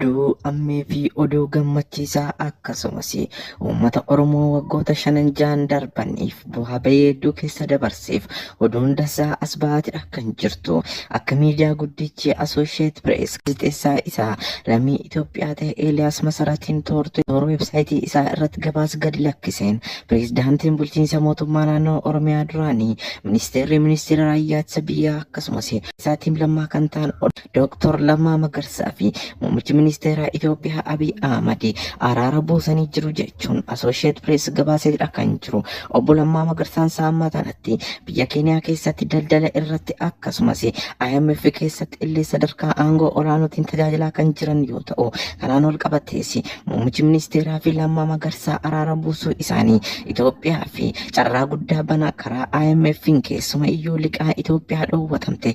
Oduu ammee fi oduu gammachiisaa akkasumas uummata Oromoo waggoota shanan ja'an darbaniif bu'aa bahii hedduu keessa dabarseef oduun dansaa as ba'aatidha kan jirtu. Akka miidiyaa guddichi Associate Press gaazexeessaa isaa lammii Itoophiyaa ta'e Eeliyaas Masaratiin toortu toora websaayitii isaa irratti gabaasa gadi lakkiseen pireezidaantiin bulchiinsa mootummaa naannoo Oromiyaa duraanii ministeerri ministeera raayyaa ittisa biyyaa akkasumas isaatiin Lammaa kan ta'an Dooktor Lammaa Magarsaa fi muummichi ministeeraa Itoophiyaa Abiy Ahmad araara buusanii jiru jechuun Associate Press gabaaseedha kan jiru. Obbo Lammaa Magarsaan saammaa tanatti biyya Keeniyaa keessatti daldala irratti akkasumas IMF keessatti illee sadarkaa aangoo olaanootiin tajaajilaa kan jiran yoo ta'u, kanaan wal qabatees muummichi ministeeraa fi Lammaa Magarsaa araara buusuu isaanii Itoophiyaa fi carraa guddaa bana karaa IMF'n keessuma iyyuu liqaa Itoophiyaa dhoowwatamte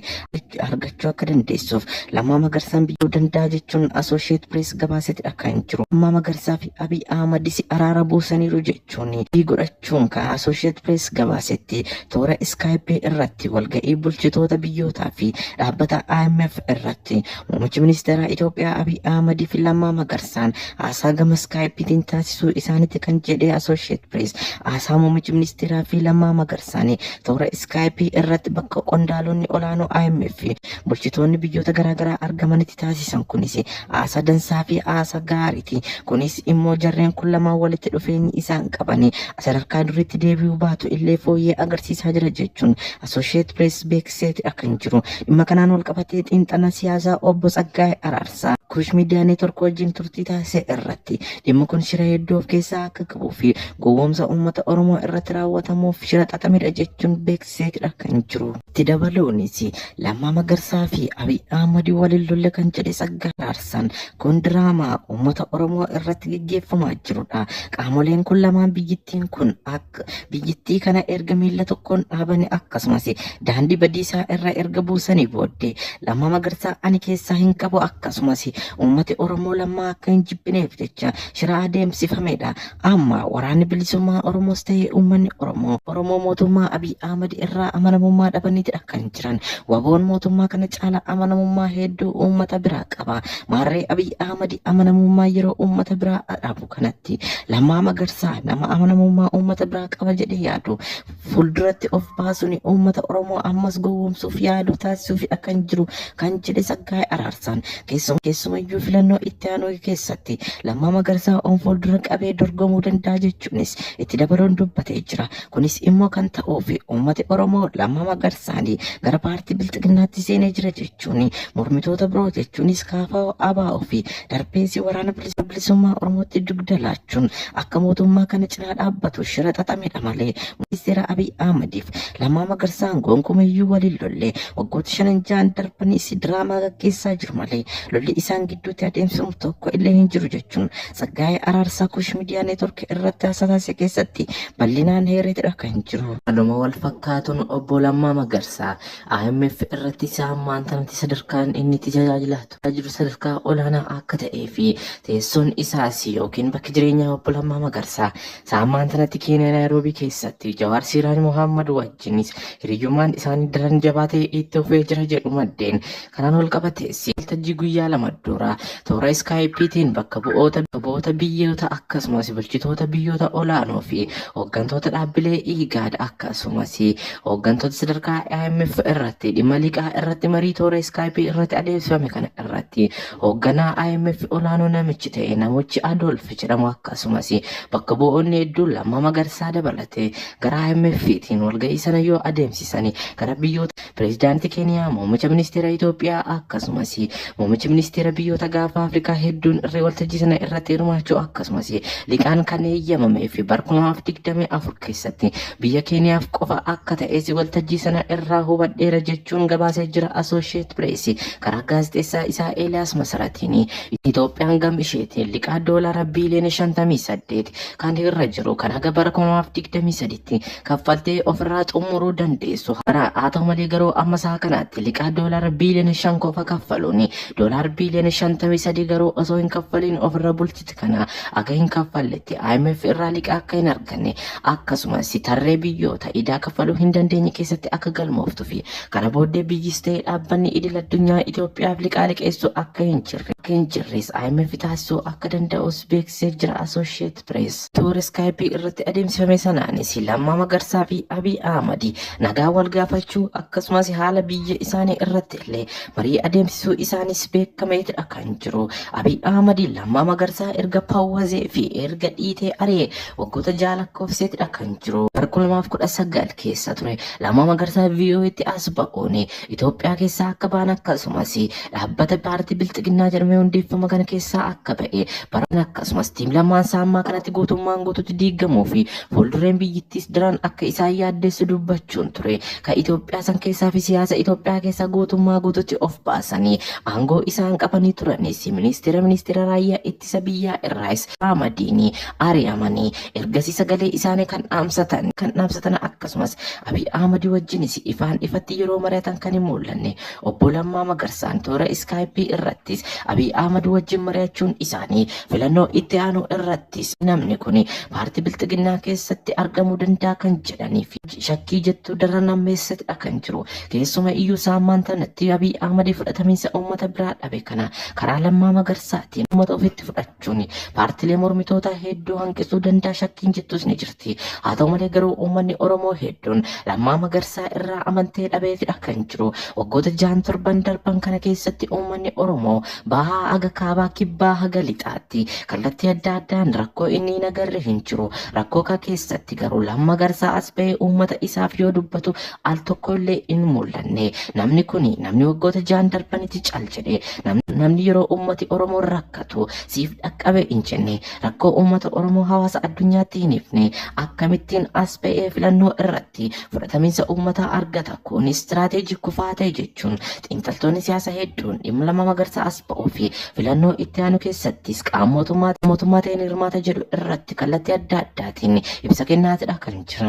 argachuu akka dandeessuuf Lammaa Magarsaan biyyuu danda'a jechuun Associate Press gabaaseetidha kan jiru. Lammaa Magarsaa fi Abiy Ahmadis araara buusaniiru jechuun godhachuun kan Associate Press gabaasetti toora Skype irratti walga'ii bulchitoota biyyootaa fi dhaabbata IMF irratti muummichi ministeeraa Itoophiyaa Abiy Ahmad fi Lammaa Magarsaan haasaa gama Skypeetiin taasisuu isaanitti kan jedhee Associate Press haasaa muummichi ministeeraa fi Lammaa Magarsaan toora Skype irratti bakka qondaalonni olaanoo IMF bulchitoonni biyyoota garaagaraa argamanitti taasisan kunis haasaa dansaa fi haasaa gaariiti. Kunis immoo jarreen kun lamaan walitti dhufeenyi isaan qabani sadarkaa duriitti deebi'uu baatu illee fooyyee agarsiisaa jira jechuun Associate Press beeksiseetidha kan jiru. Dhimma kanaan wal qabatee xiinxala siyaasaa obbo Tsaggaayee Araarsaa Kush Miidiyaa Neetwork wajjin turtii taasise irratti dhimmi kun shira hedduu of keessaa akka qabuu fi gowwoomsa uummata Oromoo irratti raawwatamuuf shira xaxamedha jechuun beeksiseetidha kan jiru. Itti dabaluunis Lammaa Magarsaa fi Abiy Ahmad waliin lolle kan jedhe Tsaggaayee Araarsaan kun diraamaa uummata Oromoo irratti gaggeeffamaa jirudha. Qaamoleen kun lamaan biyyittiin kun akka biyyittii kana erga miilla tokkoon dhaabanii akkasumas daandii badiisaa irra erga buusanii booddee Lammaa Magarsaa ani keessaa hin qabu akkasumas uummati Oromoo Lammaa akka hin jibbineef jecha shira adeemsifamedha. Amma waraanni bilisummaa Oromoos ta'ee uummanni Oromoo mootummaa Abiy Ahmad irraa amanamummaa dhabaniitidha kan jiran. Waboon mootummaa kana caala amanamummaa hedduu uummata biraa qaba. Maarree Abiy Ahmad amanamummaa yeroo uummata biraa dhabu kanatti Lammaa Magarsaa nama amanamummaa uummata biraa qaba jedhee yaadu fuulduratti of baasuun uummata Oromoo ammas gowwoomsuuf yaadu taasisuuf kan jiru kan jedhe Tsaggaayee Araarsaan keessumayyuu filannoo itti aanu keessatti Lammaa Magarsaa on fuuldura qabee dorgomuu danda'a jechuunis itti dabaluun dubbatee jira. Kunis immoo kan ta'uuf uummati Oromoo Lammaa Magarsaan gara paartii Bilxiginnaatti seenee jira jechuun mormitoota biroo jechuunis KFO ABO fi darbeessi waraana bilisummaa Oromootti dugda laachuun akka mootummaa kana cinaa dhaabbatu shira xaxamedha malee ministeera Abiy Ahmadiif Lammaa Magarsaan gonkumayyuu waliin lolle waggoota shanan ja'an darbanis diraamaa gaggeessaa jiru malee lolli isaan gidduutti adeemsifamu tokko illee hin jiru jechuun Tsaggaayee Araarsaa Kush Miidiyaa Neetwork irratti haasaa taasise keessatti bal'inaan heereetidha kan jiru. Haaluma wal fakkaatuun obbo Lammaa Magarsaa IMF irratti isaa ammaan tanatti sadarkaan inni itti tajaajilaa jiru sadarkaa olaanaa akka ta'ee fi teessoon isaas yookiin bakki jireenyaa obbo Lammaa Magarsaa isaa ammaan tanatti Keeniyaa Naayiroobii keessatti Jawaar Siiraaj Mohammad wajjinis hiriyyummaan isaanii daran jabaa ta'e itti fufee jira jedhu maddeen. Kanaan wal qabatees waltajjii guyyaa lama dura toora iskaayipiitiin bakka bu'oota biyyoota akkasumas bulchitoota biyyoota olaanoo fi hooggantoota dhaabbilee IGAD akkasumas hooggantoota sadarkaa IMF irratti dhimma liqaa irratti marii toora iskaayipii irratti adeemsifame kana irratti hoogganaa IMF olaanoo namichi ta'e namichi Adolf jedhamu akkasumas bakka bu'oonni hedduun Lammaa Magarsaa dabalatee gara IMF'tiin walga'ii sana yoo adeemsisanii gara biyyoota pireezidaantii Keeniyaa, muummicha ministeera Itoophiyaa akkasumas muummichi ministeera biyyoota gaafa Afrikaa hedduun irree waltajjii sana irratti hirmaachuu akkasumas liqaan kan eeyyamamee fi bara 2024 keessatti biyya Keeniyaaf qofa akka ta'es waltajjii sana irraa hubadheera jechuun gabaasee jira Associate Press karaa gaazexeessaa isaa Eeliyaas Masaratiin. Itoophiyaan gam isheetiin liqaa doolaara biiliyoona 58 kan irra jiru kan haga bara 2023tti kaffaltee ofirraa xumuruu dandeessu. Haa ta'u malee garuu amma isaa kanaatti liqaa doolaara biiliyoona 5 qofa kaffaluun doolaara biiliyoona 53 garuu osoo hin kaffaliin ofirra bulti. Baajeti kana akka hin kaffalletti IMF irraa liqaa akka hin arganne, akkasumas tarree biyyoota idaa kaffaluu hin dandeenye keessatti akka galmooftuu fi kana booddee biyyis ta'ee dhaabbanni idil addunyaa Itoophiyaaf liqaa liqeessuu akka hin jirre akka hin jirres IMF taasisuu akka danda'us beeksisee jira Associated Press. Toora Skype irratti adeemsifame sanaanis Lammaa Magarsaa fi Abiy Ahmad nagaa wal gaafachuu, akkasumas haala biyya isaanii irratti illee marii adeemsisuu isaanis beekameetidha kan jiru. Abiy Ahmad Lammaa Magarsaa erga pawwazee fi erga dhiitee ari'ee waggoota 6 lakkoofseetidha kan jiru. Bara 2019 keessa ture Lammaa Magarsaa VOA'tti as ba'uun Itoophiyaa keessaa akka ba'an, akkasumas dhaabbata paartii Bilxiginnaa jedhamee hundeeffama kana keessaa akka ba'e baran, akkasumas tiim Lammaan saammaa kanatti guutummaan guutuutti diigamuu fi fuuldureen biyyittiis daran akka isaan yaaddeessu dubbachuun ture. Kan Itoophiyaa san keessaa fi siyaasa Itoophiyaa keessaa guutummaa guutuutti of baasanii aangoo isaan qabanii turanis ministeera raayyaa ittisa biyyaa irraas Ahmadiin ari'amanii ergasii sagalee isaanii kan dhaamsatan, akkasumas Abiy Ahmad wajjinis ifaan ifatti yeroo mari'atan kan hin mul'anne obbo Lammaa Magarsaan toora Skype irrattis Abiy Ahmad wajjin mari'achuun isaanii filannoo itti aanu irrattis namni kun paartii Bilxiginnaa keessatti argamuu danda'a kan jedhanii fi shakkii jettu daran ammeessetidha kan jiru. Keessuma iyyuu saammaan tanatti Abiy Ahmad fudhatamiinsa uummata biraa dhabe kana karaa Lammaa Magarsaatiin uummata ofitti fudhachuun paartilee mormitoota hedduu hanqisuu danda'a shakkiin jettus ni jirti. Haa ta'u malee garuu uummanni Oromoo hedduun Lammaa Magarsaa irraa amantee dhabeetidha kan jiru. Waggoota 6 7 darban kana keessatti uummanni Oromoo bahaa haga kaabaa, kibbaa haga lixaatti kallattii adda addaan rakkoo inni hin agarre hin jiru. Rakkoo kana keessatti garuu Lammaa Magarsaa as ba'ee uummata isaaf yoo dubbatu al tokko illee hin mul'anne. Namni kuni namni waggoota 6 darbanitti cal jedhe, namni yeroo uummati Oromoo rakkatu siif dhaqqabe hin jenne, rakkoo uummata Oromoo hawaasa addunyaatti hin ifne akkamittiin as ba'ee filannoo irratti fudhatamiinsa uummataa argata? Kun istiraateejii kufaa ta'e jechuun xiinxaltoonni siyaasaa hedduun dhimma Lammaa Magarsaa as ba'uu fi filannoo itti aanu keessattis qaama mootummaa ta'een hirmaata jedhu irratti kallattii adda addaatiin ibsa kennaatidha kan jiran.